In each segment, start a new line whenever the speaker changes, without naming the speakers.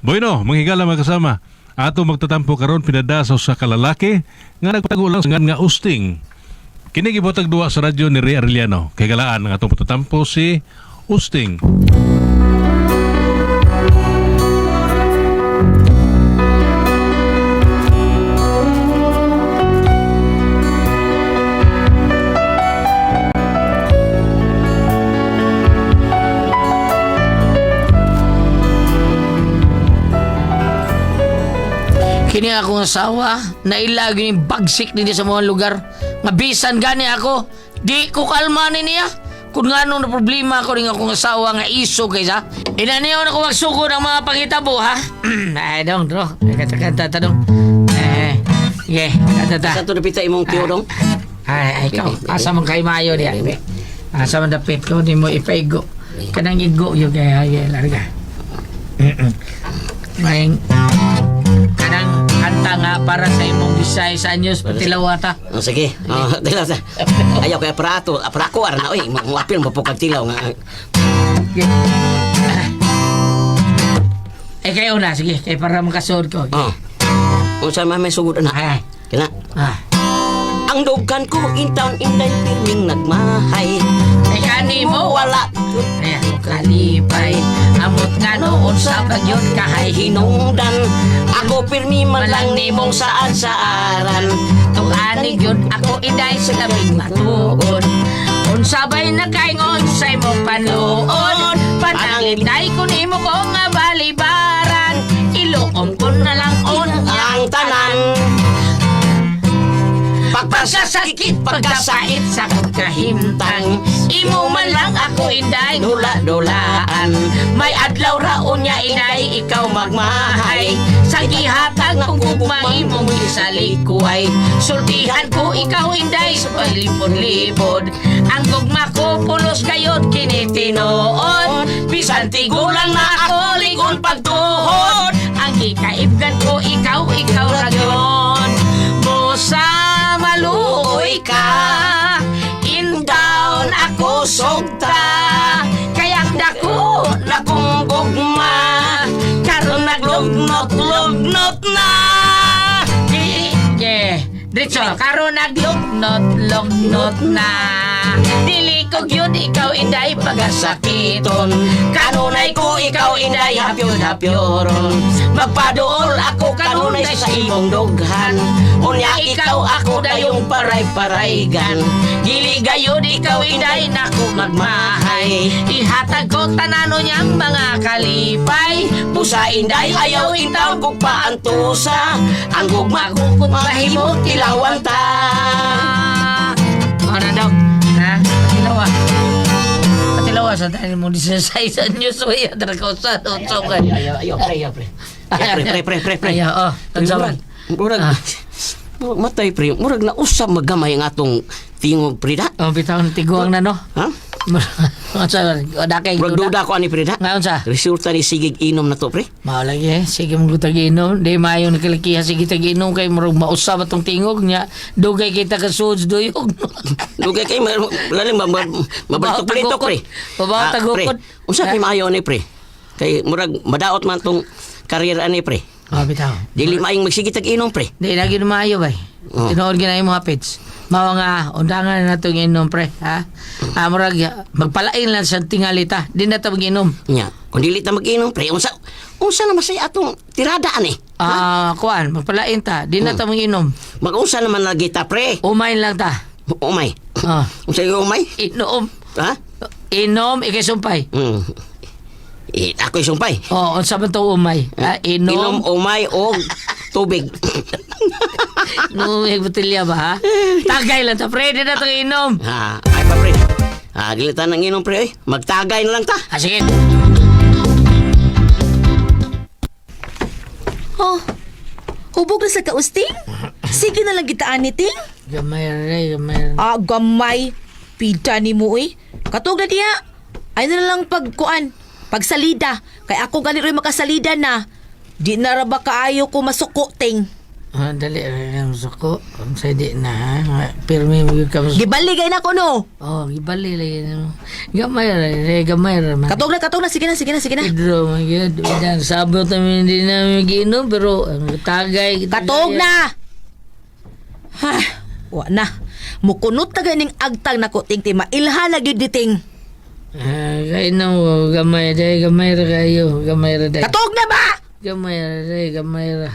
Bueno, mga higala mga kasama, ato magtatampo karon pinada sa usa ka lalaki nga nagpatago lang sa ngan nga Usting. Kini gibotag duwa sa radyo ni Ray Arellano. Kay galaan ang atong patatampo si Usting.
Kini akong asawa, nailagi ni bagsik dinhi sa mga lugar. Nga bisan gani ako, di ko kalma ni niya. Kung nga na problema ko rin akong asawa nga iso kaysa. Ina niyo na ko magsugod ang mga pangitabo, ha? Ay, dong, dro. Kanta, kanta, dong. Eh, yeah, kanta ta.
Sa to napita imong tiyo dong?
Ay, ay, ikaw. Asa man kay maayo diya. Asa man dapit ko, di mo ipaigo. Kanang igo yun kaya, ay, larga. May kanang kanta nga para sa imong disay sa anyos patilawata.
Oh, sige. Oh, tilaw sa. Ayaw kay aparato, aparako ara na oy, muapil mo po kag tilaw nga.
Okay. Eh kayo na, sige, kay para makasuod ko.
Oh. Unsa man may sugod na?
Ay,
Kina.
ah.
Ang dugan ko in town inday pirming nagmahay.
Ay kani mo
Wala
Ay, ako kalipay. Amot nga noon sa bagyon kahay
hinungdan. Ako pirmi man lang nimong saad saaran.
Tungani yun ako inday sa labing matuon. Unsabay nakaingon sa imong panluon. Panangitay ko nimo ko nga balibaran. Ilukom ko na lang on
Ang tanan.
Pagkasakit,
Pagkasakit,
pagkasait sa kong kahimtang. Imo man lang ako inday,
dula-dulaan.
May adlaw raon niya inday, ikaw magmahay. Sa gihatag kong gugma imong isalikuay. Sultihan ko ikaw inday sa palibod-libod. Ang gugma ko pulos gayod kini tinuod. Bisan tigulang na ako lingon pagtuhod. Ang gikaibgan ko ikaw, ikaw ra gyud. Busa maluoy ka, in down ako sugta. Kayang dako
Na kong gugma
karon
Lugnot-lugnot na.
Di, yeah. Diretso, karon naglugnot-lugnot na. Dili ko gyud ikaw inday pagasakiton.
Kanunay ko ikaw inday hapyon-hapyoron. Magpaduol ako kanunay sa imong dughan. Unya ikaw ako dayong paray-paraygan.
Dili gayud ikaw inday nako magmahay. Ihatag ko tanano niyang mga kalipay.
Busa inday ayaw intaw kog paantusa. Ang gugma ko
Kung
mahimo tilawan ta.
Ano daw? Ha? Patilawa. Patilawa sa tayo mo di sa sa news way at sa otso ka.
Ayaw, ayaw, pre, ayaw, pre. Ayaw, pre, pre, pre, pre, pre.
Ayaw, oh. Unsa man?
Murag,
Ah.
murag matay, pre. Murag nausab magamay ang atong tingog, pre, da.
Oh, bitaw ng tiguang na no.
Ha?
Unsa man? Dakay
Murag duda ko ani, pre, da.
Nga unsa?
Resulta ni sigig inom na to, pre.
Mao lagi eh. Sige mong gutag inom. Di maayo nakalikiha sige tag inom kay murag mausab atong tingog niya. Dugay kita ka suds duyog.
Dugay kay lalim mabaltok-balitok, pre.
Mabaw
Ah, pre,
tagukod.
unsa kay maayo ani, pre? Kay murag madaot man tong karera ani, pre.
Oh, bitaw.
Dili maayong magsigig tag inom, pre.
Di lagi na maayo bay.
Oh.
Tinuod gina imo hapits. Mao nga undangan na natong inom pre, ha? Ah, murag magpalain lang sa tingalita. Di na ta mag-inom.
Nya, kung dili ta mag-inom, pre, unsa unsa na masaya atong tirada ani?
Ah, kuan, magpalain ta. Di na ta mag-inom.
Mag-unsa naman lagi ta, pre?
Umain lang ta.
Umay.
Ah,
Unsa yung umay?
inom.
Ha?
Inom ikay sumpay.
Eh, ako'y sumpay.
Oh, unsa man to umay? Ah,
Inom,
inom.
umay, o tubig.
No, may botelya ba ha? Tagay lang ta pre, di na ta inom.
Ha, ay pa, pre. Ah, dili ta nang inom, pre. Oy. Magtagay na lang ta.
Ah, sige.
Oh, hubog na sa kausting? Sige na lang gitaan ni Ting.
Gamay re, gamay.
Ah, gamay. Pida ni mo eh. Katog na diha. Ay na lang pagkuan. Pagsalida. Kay ako gani rin makasalida na. Di na ra ba kaayo ko masuko, Ting.
Ah, dali ra na suko. Ang sa di na ha. Pirmi mo gyud ka mo.
Gibali gay na ko no.
Oh, gibali lagi na. Gamay ra, re, gamay ra man.
Katog na, katog na. Sige na, sige na, sige na.
Pedro, man gyud. Bidan sabot namin hindi namin giinom pero ang tagay.
Katog na! Ha, wa na. Mukunot na ganing agtang nako ting ti mailhan na gyud diting.
Ah, kay na mo gamay dai, gamay ra kayo, gamay ra dai.
Katog na ba?
Gamay ra dai, gamay ra.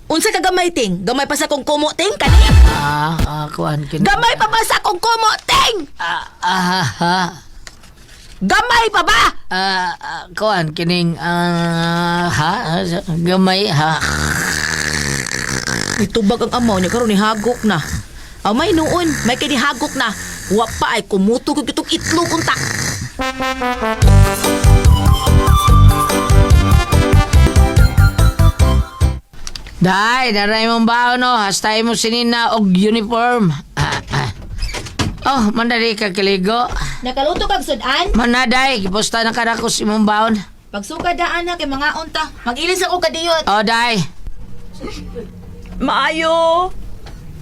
Unsa ka gamay ting? Gamay pa sa kong kumo ting kani?
Ah, ah, kuan kin.
Gamay pa ba sa kong kumo ting?
Ah, ah, ah.
Gamay pa ba?
Ah, ah, kuan kining ah, ha gamay ha.
Itubag ang amaw niya karon ni hagok na. Amay noon, may kay ni hagok na. Wa pa ay kumuto kog itong itlog unta.
Dai, naray mong baon no, hastay mo sinina og uniform. Ah, ah. Oh, mandali ka kaligo.
Nakaluto kag sudan?
Manaday, giposta na ka nako sa imong baon.
Pagsuka daan na kay mga unta. Magilis ako kadiyot.
Oh, day.
Maayo!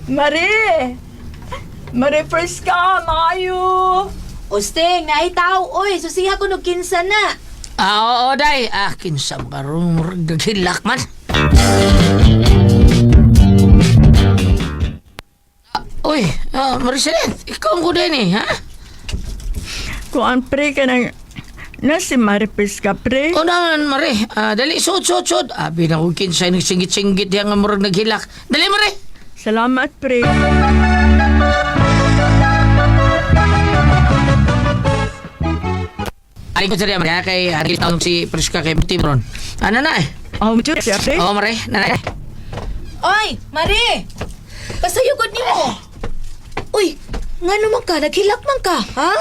Mari! Mari first ka, maayo!
Usting, naitaw. Oy, susiha ko no kinsa na.
Ah, oo, day. Ah, kinsa mo karon murag naghilak man. Ah, uy, ah, Maricelet, ikaw ang kuday ni, ha?
Kuan pre ka ng... Na si Mari first ka, pre.
O naman, Mare. Ah, dali, sud, sud, sud. Abi na kung kinsay nagsingit-singit yan nga murag naghilak. Dali, Mare.
Salamat, pre.
Ari ko sa Mare, kay ari taon si Priska kay Timron. Ano na eh?
Oh, Diyos, siya, pre.
Oo, Mare. Nanay.
Oy, Mari! Pasayugod nimo. Uy, ngano man ka? Naghilak man ka, ha?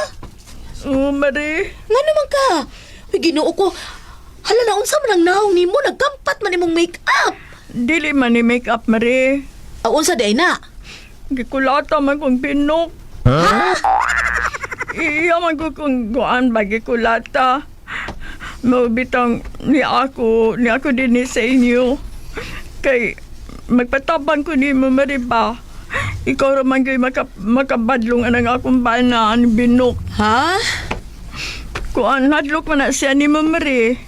Oh, Mari.
Ngano man ka? Uy, Ginoo ko. Hala na unsa man ang naong nimo, nagkampat man imong make-up.
Dili man ni make up, Mari.
Aw unsa day na?
Gikulata man kong pinok. Ha? Iya man ko kung guan ba gikulata. Maubitang ni ako din ni sa inyo. Kay magpatabang ko ni mo, Mari ba? Ikaw ra man kay makabadlong anang akong bana ang binok.
Ha?
Kuan hadlok man na siya ni mo, Mari.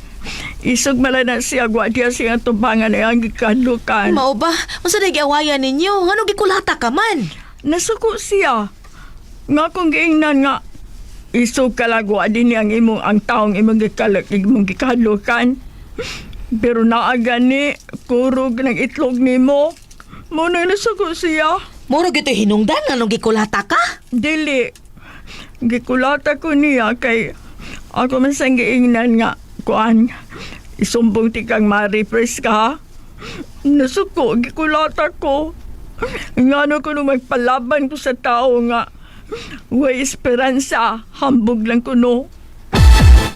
Isog man na siya gwa diya siya tubangan ay ang gikadlukan.
Mao ba? Unsa day giawayan ninyo? Ngano gikulata ka man?
Nasuko siya. Nga kung giingnan nga, isog kalagwa din ang imong ang taong imong gikalag imong gikadlukan. Pero naa gani kurog ng itlog nimo. Mo na nasuko siya.
Muro gyud hinungdan nganong gikulata ka?
Dili. Gikulata ko niya kay ako man sang giingnan nga kuan isumbong ti kang Mari Preska. Nasuko, gikulata ko. Ngano ko nung magpalaban ko sa tao nga way esperanza, hambog lang ko no.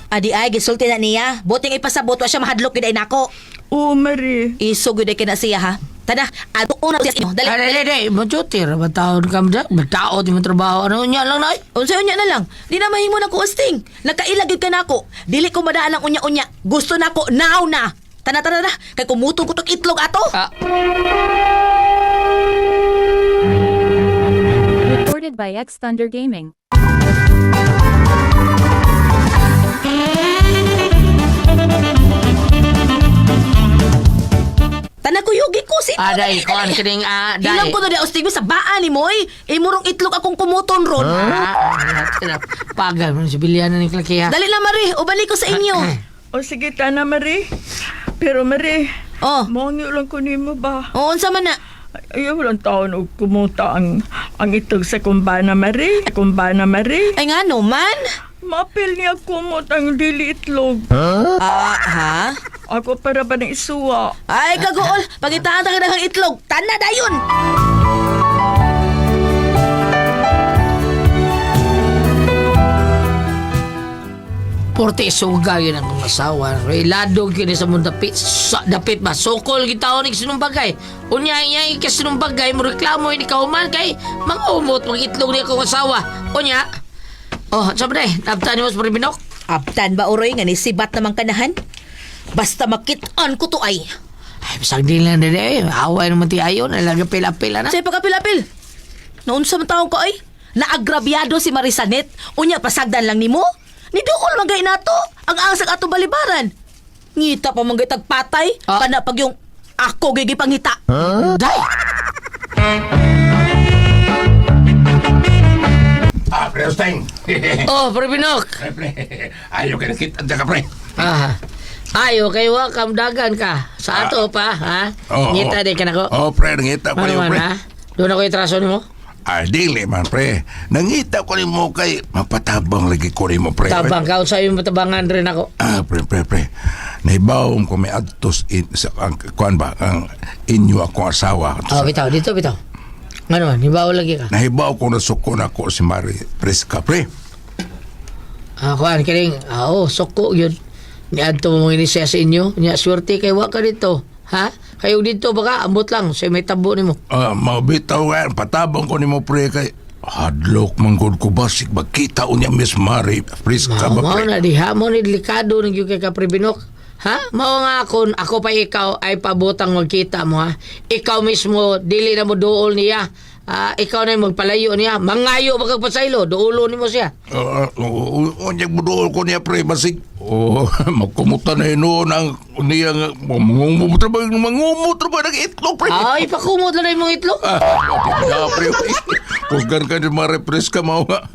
Adi ay gisulti na niya. Buting ipasabot wa siya mahadlok gyud ay nako.
Oo, Mari.
Isog gyud ay kina siya ha. Tada, ato una siya inyo. Dali.
Dali, dali, dali. Majuti, bataon ka mo dyan. Batao, di mo trabaho. Ano niya lang, nay?
Unsa unya na lang. Di na mahimo na ko usting. Nagkaila gyud ka nako. Dili ko madaan ang unya-unya. Gusto nako now na. Tana tana na kay kumutong ko tong itlog ato.
Ah.
Recorded by X Thunder Gaming.
Tana ko yugi ko si.
Aday, kuan kining ah, day.
Hilam ko na di usting sa baa ni mo oy. Imurong itlog akong kumuton ron.
Ah, ah, pagal mo si Biliana ni Klakiha.
Dali na Mari, ubalik ko sa inyo.
O sige, tana, Mari. Pero Mari,
Oh.
mangyo lang ko nimo ba?
Oo, unsa man na?
Ayaw lang taon og kumuta ang itlog sa kumbana, Mari. Kumbana, Mari.
Ay nga no man.
Mapil niya kumot ang dili itlog.
Ah, ha?
Ako para ba ng isuwa?
Ay kagool, pagitaan ta ka daghang itlog. Tana dayon.
Porte isuga yun ang mga asawa. Ladog yun sa mong dapit. Sa, dapit ba? Sukol kita ni sinumbagay. Unya iya ika sinumbagay. Mo reklamo ini kauman kay mga umot mga itlog ni akong asawa. Unya. Oh, sabi na eh. Nabtan ni mo sa binok.
Abtan ba oroy nga ni sibat namang kanahan? Basta makit-an ko to ay.
Ay, bisag di lang dili eh. Away naman ti ayon, alaga pila-pila na.
Sa pagkapil-apil. Naunsa man taong ko ay? Naagrabyado si Marisanet. Unya pasagdan lang nimo. Niduol man gay nato ang asag ato balibaran. Ngita pa man gay tagpatay.
Ah.
Kana pag yung ako gay gipangita.
Day!
Ah, pre, Osteng.
Oh, pre Binok.
Pre, pre. Ayaw ka nakita dyan ka, pre.
Ah. Ay, okay, welcome dagan ka. Sa ato pa, ha?
Oo,
Ngita
oo.
di ka nako.
Oh, pre, nangita ko
Ano
niyo,
man,
pre.
ha? Doon ako itraso nimo?
Ah, dili man, pre. Nangita ko nimo kay mapatabang lagi ko nimo, pre.
Tabang ka, sa iyong matabangan rin ako.
Ah, pre, pre, pre. Naibawom ko may adtos in, sa, ang, kuan ba, ang inyo akong asawa.
Oh, bitaw, dito, bitaw. Ano man, hibaw lagi ka.
Nahibaw ko nasuko na ko si Mari Preska, pre.
Ah, kuan, kining, ah, oh, suko yun. Niadto mo mga siya sa inyo. Nya, swerte kay wa ka dito. Ha? Kayo dito baka, ambot lang, sa may tabo nimo.
Ah, mabitaw nga, patabang ko nimo, pre, kay hadlok manggod ko basig magkita unya Miss Mari Preska
Mao
ba,
mao
pre?
na diha mo ni delikado ng kay Kapribinok. Ha? Mao nga kun ako pa ikaw ay pabutang magkita mo ha. Ikaw mismo dili na mo duol niya. Ah, ikaw na yung magpalayo niya. Mangayo ba kag pasaylo, duolo nimo siya.
Unyag buduol ko niya pre basig. Oh, magkumuta na hinuon ang niya nga mangumot ra ba mangumot ra ba ng itlog pre.
Ay, pakumot lang na imong itlog.
Ah, di ba, pre. Kusgan ka ni Mare Preska mao nga.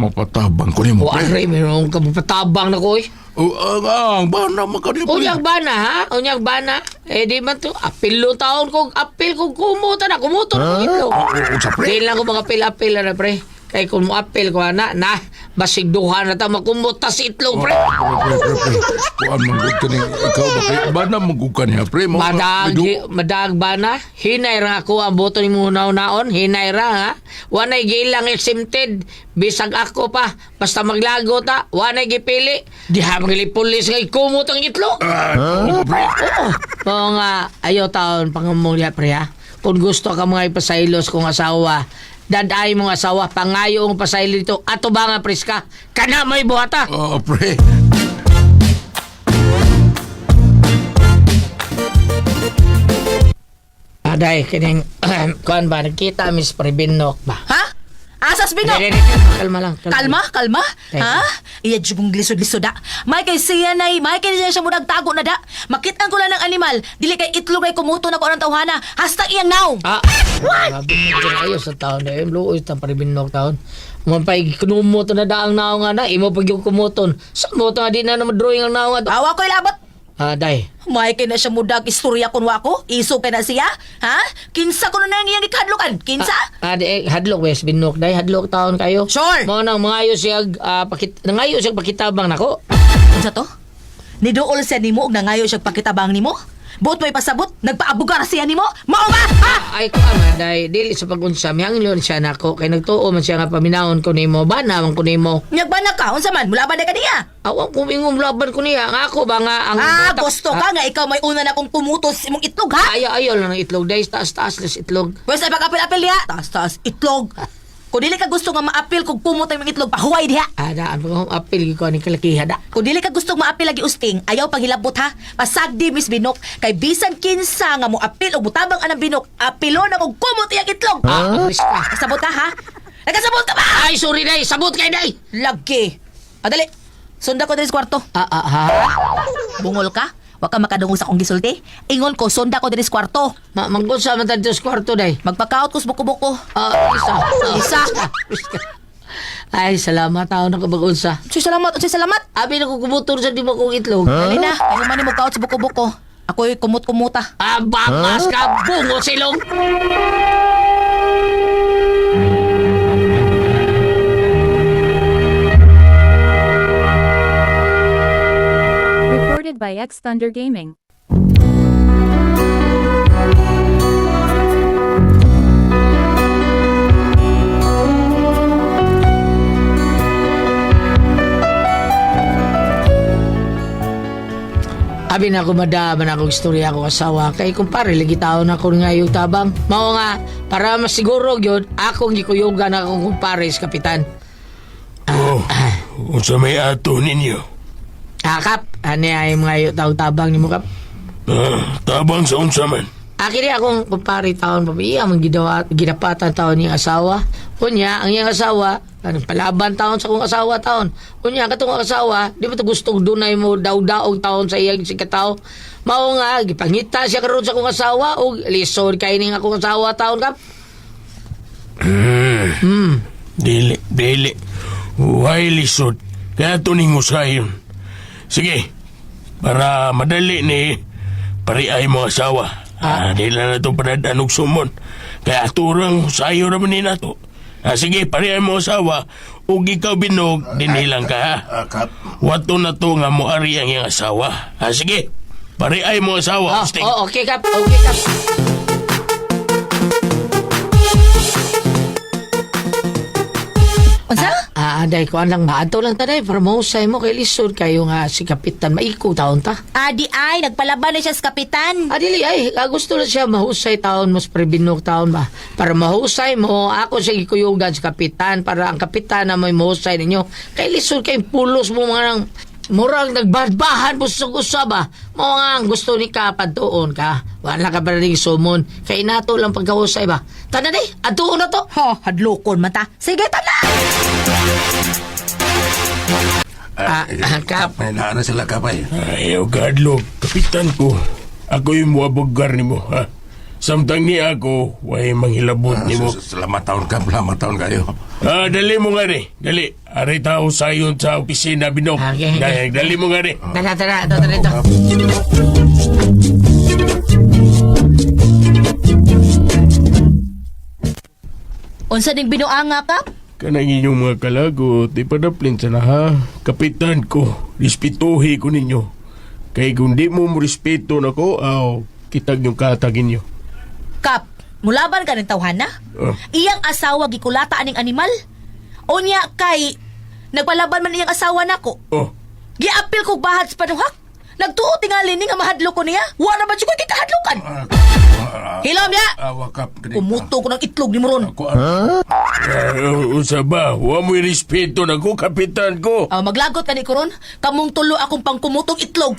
Mapatabang ko nimo
O
pre.
are, meron ka patabang na ko eh.
Oh, ang bana man ka ni pre.
Unyag bana ha? Unyag bana? Eh di man to, apil lo taon ko, apil ko kumuta na, kumuto na kong itlog.
Oh, oh, sa pre.
Di lang ko mga apil-apil na pre. Kay kung mo apil ko na, na, basigduhan na ta, makumuta sa itlog pre.
Pre, pre, pre, pre. Kuan man gud ka ni ikaw ba pre? Bana man gud ka niya pre. Mao nga,
Madag, madag ba na? Hinay ra ako ang boto ni mo naon, hinay ra ha. Wanay gilang exempted, bisag ako pa, basta maglago ta, wanay gipili. Diha magilipulis nga ikumot ang itlog.
Ah, oh, pre.
Oo. Oo nga, ayaw taon pangamong diha pre ha. Kung gusto ka mga ipasailos kong asawa, daday mong asawa, pangayo ang pasaylo dito, ato ba nga preska? Kana may buhata.
Oh, pre.
Aday, kining, kuan ba, nagkita Miss Prebinok ba?
Ha? Asas binok.
Hindi, hindi, hindi. Kalma lang.
Kalma, kalma.
Teka.
Ha? Iya jud mong lisod-lisod da. May kay siya nay, may kay siya siya murag tago na da. Makit-an ko lang ng animal. Dili kay itlog ay kumuto na ko anang tawhana. Hasta iyang naong.
Ah, What? Ayo sa taon na yun, luoy ta Prebinok taon. Mampay kinumuto na daang naong nga na, imo pag yung kumuton. Sa mo nga di na naman drawing ang naong nga.
Awa ko ilabot.
Ah, day.
May kay na siya mudag istorya kun wako. Iso kay na siya. Ha? Kinsa ko na nang iyang ikadlukan? Kinsa?
Ah, di, eh, hadlok wes binok day, hadlok taon kayo.
Sure.
Mao nang mangayo siya pakit nangayo siya pakitabang nako.
Unsa to? Niduol siya nimo og nangayo siya pakitabang nimo? Buot mo'y pasabot? Nagpaabugar siya nimo? Mao ba? Ha?
Ay ko ama day dili sa pagunsa mihangyon siya nako kay nagtuo man siya nga paminawon ko nimo bana man ko nimo.
Nyagbana ka, unsa man? Mula ba na ka niya?
Awa ko ingom laban ko niya nga ako ba nga ang
Ah, gusto ka nga ikaw may una na kong kumutos sa imong itlog, ha?
Ayo ayo lang ang itlog day taas taas las itlog.
Pwes ay pag-apil-apil diha. Taas, taas, itlog. Kung dili ka gusto nga maapil kung kumot ang imong itlog, pahuway diha.
Ah, daan pa ko apil ko ni kalakiha da.
Kung dili ka gusto maapil lagi usting, ayaw paghilabot ha. Pasagdi Miss Binok kay bisan kinsa nga mo apil og mutabang anang binok, apilo na kog kumot iyang itlog.
Ah, risk ka.
Kasabot ka ha? Nagkasabot ka ba?
Ay, sorry day, sabot kay day.
Lagi. Adali. Sunda ko diri sa kwarto.
Ah, ah, ha.
Bungol ka? Wa ka makadungog sa akong gisulti. Ingon ko, sunda ko diri sa kwarto.
Ma manggunsa man ta dito sa kwarto day.
Magpakaot ko sa buko-buko.
Ah, isa. Ah,
Isa.
Ay, salamat tao na kabagunsa.
Uy, salamat, uy, salamat.
Abi na ko kumutor sa di mo kong itlog.
Dali na, kayo man mo kaot sa buko-buko. Ako'y kumut-kumuta.
Ah, bakas ka, bungo silong.
Recorded by X Thunder Gaming.
Abi na ako madama na akong istorya ako asawa kay kumpare lagi taon ako nga yung tabang. Mao nga para masiguro gyud akong gikuyugan akong kumpare sa kapitan.
Oh, unsa may ato ninyo?
Ah, kap, ani ay mga yung tawag tabang nimo kap.
Ah, tabang sa unsa man.
Akiri akong kumpare taon pa iya man gidawa gidapatan taon niyang asawa. Unya ang iyang asawa anong palaban taon sa akong asawa taon. Unya katong asawa di ba to gusto dunay mo daw-daog taon sa iyang sikataw. Mao nga gipangita siya karon sa akong asawa og lisod kay ning akong asawa taon kap.
Dili, dili. Way lisod. Kaya tuning usayon. Sige, para madali ni pariay mo asawa. Ah, di lang na ito panadanog sumon. Kaya turang sayo naman ni nato. Ah, sige, pariay mo asawa. Ug ikaw binog, dinilang ka ha.
Ah, Kap.
Wato na to nga moari ang iyang asawa. Ah, sige, pariay mo asawa.
Oh,
Usting.
oh, okay kap, okay kap.
Unsa?
Ah, day ko lang maadto lang taday para mahusay mo kay lisod kayo nga si kapitan maiko taon ta.
Adi ay, nagpalaban na siya sa kapitan.
Ah, dili ay, gusto lang siya mahusay taon mas prebinok taon ba. Para mahusay mo, ako siya gikuyugan sa kapitan para ang kapitan na may mahusay ninyo. Kay lisod kay pulos mo mga nang murag nagbadbahan mo sa usa ba. Mao nga ang gusto ni ka padtuon ka. Wala ka pa rin sumon. Kay nato lang pagkahusay ba. Tanan eh, adtuon na to.
Ho, hadlokon man ta. Sige, tana!
Ah, Kap.
May naana sila kap ay.
Ayaw gadlog, kapitan ko. Ako yung muabugar nimo, ha? Samtang ni ako, way manghilabot nimo.
Salamat taon kap, salamat taon kayo.
Ah, dali mo nga ni. Dali. Ari tao sayon sa opisina, Binok.
Okay, okay.
Dali, dali mo nga ni.
Tara, tara, ito, tara, ito.
Unsa ning binuanga kap?
Kanang inyong mga kalagot, ipadaplin sa na ha. Kapitan ko, respetuhi ko ninyo. Kay kung di mo mo respeto nako, aw, kitag yung katagin nyo.
Kap, mulaban ka ng tawhana?
Oh.
Iyang asawa gikulata aning animal? Unya kay nagpalaban man iyang asawa nako.
Oh,
Giapil kog bahad sa panuhak. Nagtuo tingali ni nga mahadlok ko niya. Wa na ba jud ko kikahadlokan? Hilom niya.
Awa kap.
Kumuto ko ng itlog ni Moron.
Ako, ah,
usa ba, wa mo'y respeto nako, kapitan ko.
Ah, maglagot ka ni Koron. Kamong tulo akong pangkumutong itlog.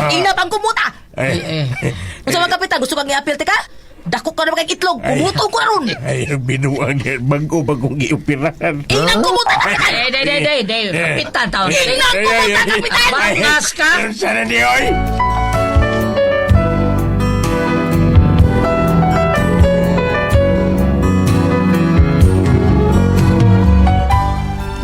Ina pangkumuta.
Ay,
Eh, eh.
Unsa man kapitan gusto kang iapil ka? Dako ka na ba kay itlog? Kumuto ko na ron.
Ay, ang binuang yan. Bago pa kong giupirahan.
Inang kumuta kapitan.
Eh, day, day, day, day. Kapitan taon.
Inang kumuta kapitan.
Bangas ka.
Sana ni oy!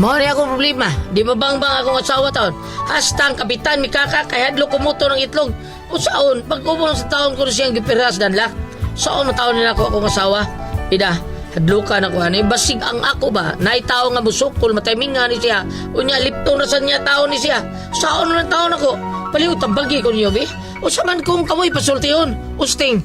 Mao ni akong problema. Di ba bang bang akong asawa taon? Hasta ang kapitan mi kaka kay hadlok kumuto ng itlog. Usaon, pag sa taon ko na siyang gipiras danla. Saon na taon nila ako akong asawa? Ida, hadlokan ako ani basig ang ako ba nay tao nga musukol matayminga ni siya unya lipton ra sa niya tao ni siya saon na taon ako paliw tambagi ko niyo bi usa man kung kamoy pasultihon usting.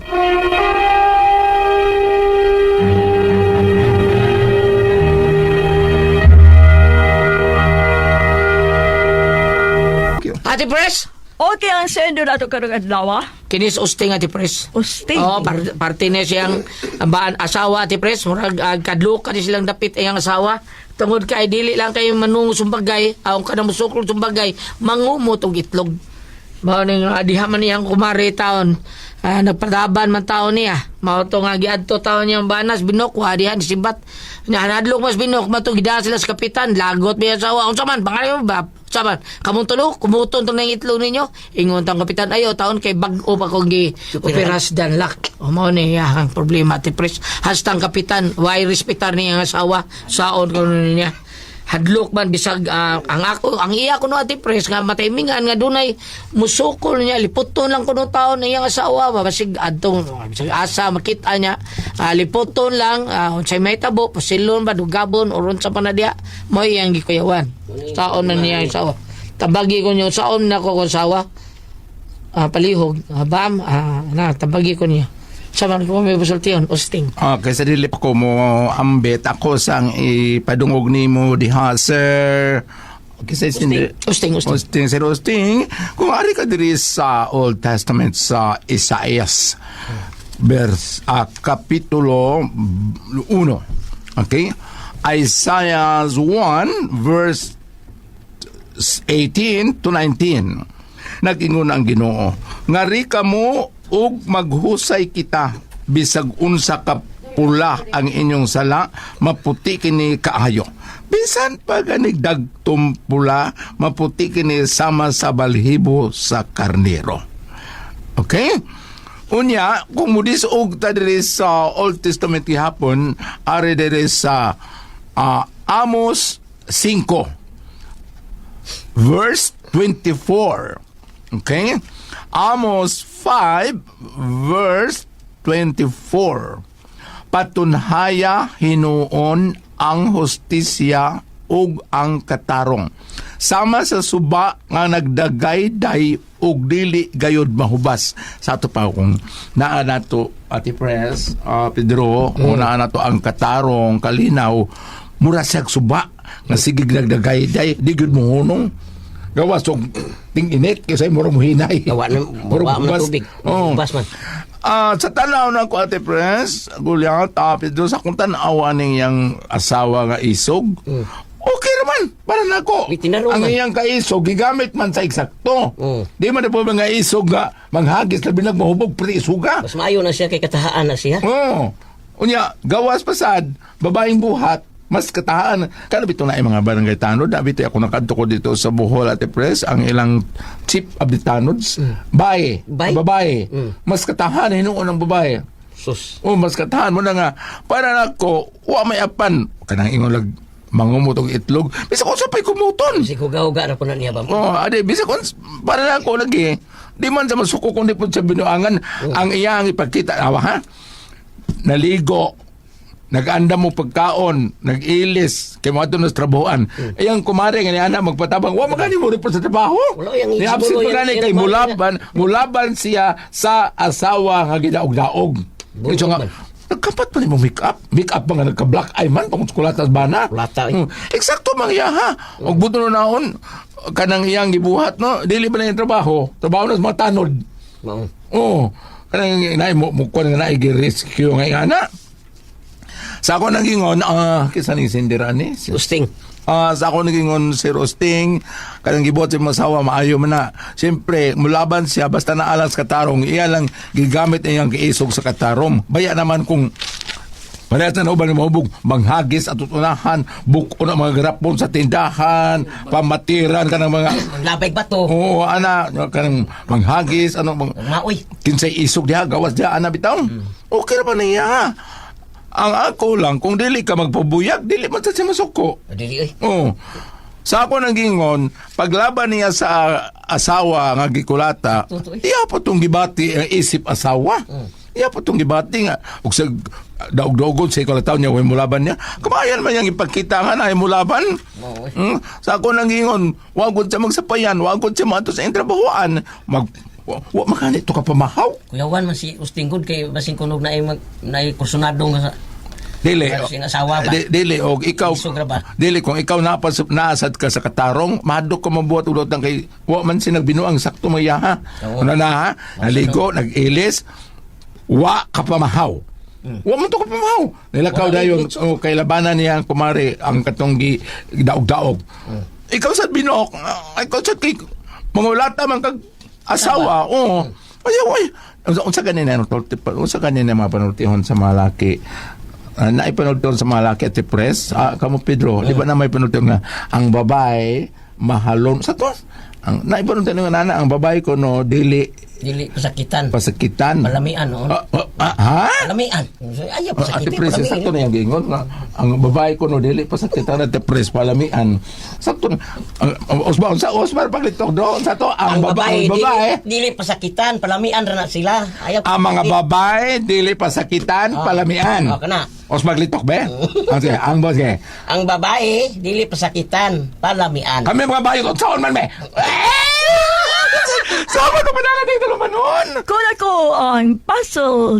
Ate Pres,
Okay ang sendo nato karong adlaw. Ah.
kinis usting Ate Pres.
Usting.
Oo, parte na siyang ang baan asawa Ate Pres, murag kadlok ni silang dapit ang asawa. Tungod kay dili lang kayo manungo sumbagay, aong ka na musukol sumbagay, mangumot og itlog. Mao ning diha man niyang kumare taon. Ah, nagpadaban man taon niya. Mao to nga giadto taon niyang banas binok wa diha ni sibat. Nya nadlok mas binok mato gidaan sila sa kapitan, lagot mi asawa. Unsa man pangalan mo ba? Unsa man? Kamong tulo kumuton to ng itlog ninyo. Ingon tang kapitan ayo taon kay bag-o pa kong gi operas danlak. O mao ni ang problema ti pres. Hastang kapitan why respetar niya ang asawa saon kuno niya hadlok man bisag ang ako ang iya kuno ati pres nga mataymingan nga dunay musukol niya liputon lang kuno taon na iyang asawa ba basig adtong bisag asa makita niya liputon lang unsay may tabo pasilon ba dugabon or unsa pa na diha mo iyang gikuyawan saon na niya ang asawa tabagi ko niyo saon na ko kung asawa palihog bam na tabagi ko niya sa man ko may busultiyon usting.
Okay, sa dili pa ko mo ambit ako sang ipadungog nimo diha sir. Okay, sa
Usting, usting.
Usting, sir Usting. Kung ari ka diri sa Old Testament sa Isaias verse kapitulo 1. Okay? Isaiah 1 verse 18 to 19. Nag-ingon ang Ginoo, "Ngari kamo ug maghusay kita, bisag unsa ka pula ang inyong sala, maputi kini kaayo. Bisan pa ganig dagtom pula, maputi kini sama sa balhibo sa karnero." Okay? Unya, kung mudisog ta diri sa Old Testament gihapon, ari diri sa Amos 5 verse 24. Okay? Amos 5 verse 24. "Patunhaya hinuon ang hustisya ug ang katarong, sama sa suba nga nagdagayday ug dili gayod mahubas." Sa ato pa kung naa nato, Ate Pres, Pedro, kung naa nato ang katarong, kalinaw, mura siyag suba nga sige nagdagayday, di gyud mohunong. Gawas og ting init kasi mura mo hinay.
Gawa na-
Mura
wa man
hubas.
tubig.
Oo.
Hubas man.
Sa tanaw na ko, Ate Pres, Gulyat, Pedro, sa kung tanawa ning iyang asawa nga isog, okay naman, para nako.
May tinarong
Ang
man.
iyang kaisog, gigamit man sa eksakto. Di man na po mga isog nga, manghagis, labi nagmahubog, pre isuga.
Mas maayo na siya kay katahaan na siya.
Oo. Unya, gawas pasad, babaeng buhat, mas katahaan. Kano bito na yung mga barangay tanod, na bito ako nakadto ko dito sa Bohol, Ate Pres, ang ilang chief of the tanods, bae,
Bae?
babae. Mas katahan, hinuon ang babae.
Sus.
Oh, mas katahan mo na nga. Para nako, wa may apan. Kanang ingon lag mangumot og itlog. Bisa ko sa pa'y kumuton.
Kasi huga-huga ra po na niya ba?
Oh, ade bisa kon para na ako lagi. Di man sa masuko kundi po sa binuangan ang iya ang ipakita awa ha. Naligo, nag-anda mo pagkaon, nag-ilis, kay mo na sa trabahoan. Iyang kumare nga ni ana magpatabang, wa magani mo report sa trabaho.
Wala, yang
Ni absent
siguro,
pa gani
yang
kay
kumare
mulaban siya sa asawa nga gidaog-daog.
Buot
Ito nga,
man.
nagkapat pa nimo make-up. Make-up ba nga nagka-black eye man tungkol sa kulatas bana.
Kulata, eh.
Eksakto man iya ha. Og buto na naon kanang iyang gibuhat no, dili ba na yung trabaho? Trabaho na sa mga tanod.
Mao.
Oo. Kanang naay mo mo kuan nga naay gi-rescue nga ingana. Sa ako nagingon, kisa ning sindira ni.
Si Usting.
Sa ako nagingon si Rosting, kanang gibuhat sa masawa maayo man na. Siyempre, mulaban siya basta naalas katarong, iya lang gigamit niyang giisog sa katarong. Baya naman kung parehas na uban mahubog, manghagis at tutunahan, buko na mga garapon sa tindahan, pamatiran ka ng mga
Labay bato.
Oo, ana, kanang manghagis, ano, mang,
Maoy.
kinsay isog diha, gawas diha, ana bitaw. Okay ra pa niya. Ang ako lang, kung dili ka magpabuyag, dili man sa siya masuko.
Dili oy.
Oo. Sa ako nang gingon, paglaban niya sa asawa nga gikulata,
Totoo eh.
iya po tong gibati ang isip asawa. Iya po tong gibati nga. Ug sa daog-daogon sa ikulataw niya, way mulaban niya. Kumayan man yang ipagkita nga na ay mulaban.
Oo, eh.
Sa ako nang gingon, wag gud siya magsapayan, wag gud siya maadto sa iyang trabahoan. Mag wa makani to ka pamahaw.
Kuyawan man si Usting gud kay basin kunog na ay mag na ay kursunado nga sa
Dili.
Pero siyang asawa ba?
Dili og ikaw.
Isog ra ba?
Dili kung ikaw napas naasad ka sa katarong, mahadlok ka mabuhat ulot ang kay wa man sinagbinuang sakto mo iya ha.
Oo.
Ano na ha? Naligo, nag-ilis, wa ka pamahaw. Wa man to ka pamahaw. Nilakaw
Wala,
dayon
litso.
oh, kay labanan niya ang kumare ang katong gi daog-daog. Ikaw sad binuok, ikaw sad kay mangulata man kag asawa, oo. Ay, ay, unsa ganin na unsa ganin na mga panultihon sa mga laki? Naipanultihon sa mga laki at press, kamo Pedro, di ba na may panultihon nga ang babae mahalon sa to? Ang naipanultihon nga nana ang babae ko no dili
dili pasakitan.
pasakitan.
Palamian noon.
Ha?
Palamian. Ayaw
Ate
pasakitin.
Pres,
palamian.
sakto na yung gingon nga ang babae ko no dili pasakitan Ate Pres palamian. Sakto na. Osma unsa Osmar paglitok do sa to ang, babae, babae
Dili, dili pasakitan, palamian ra na sila. Ayaw
ang mga babae dili pasakitan palamian.
Oh, kana.
Osmar litok be? Ang sige, ang boss sige.
Ang babae dili pasakitan, palamian.
Kami mga bayo kung saan man me. Sama to pa na dito naman noon.
Kuna ko ang puzzle.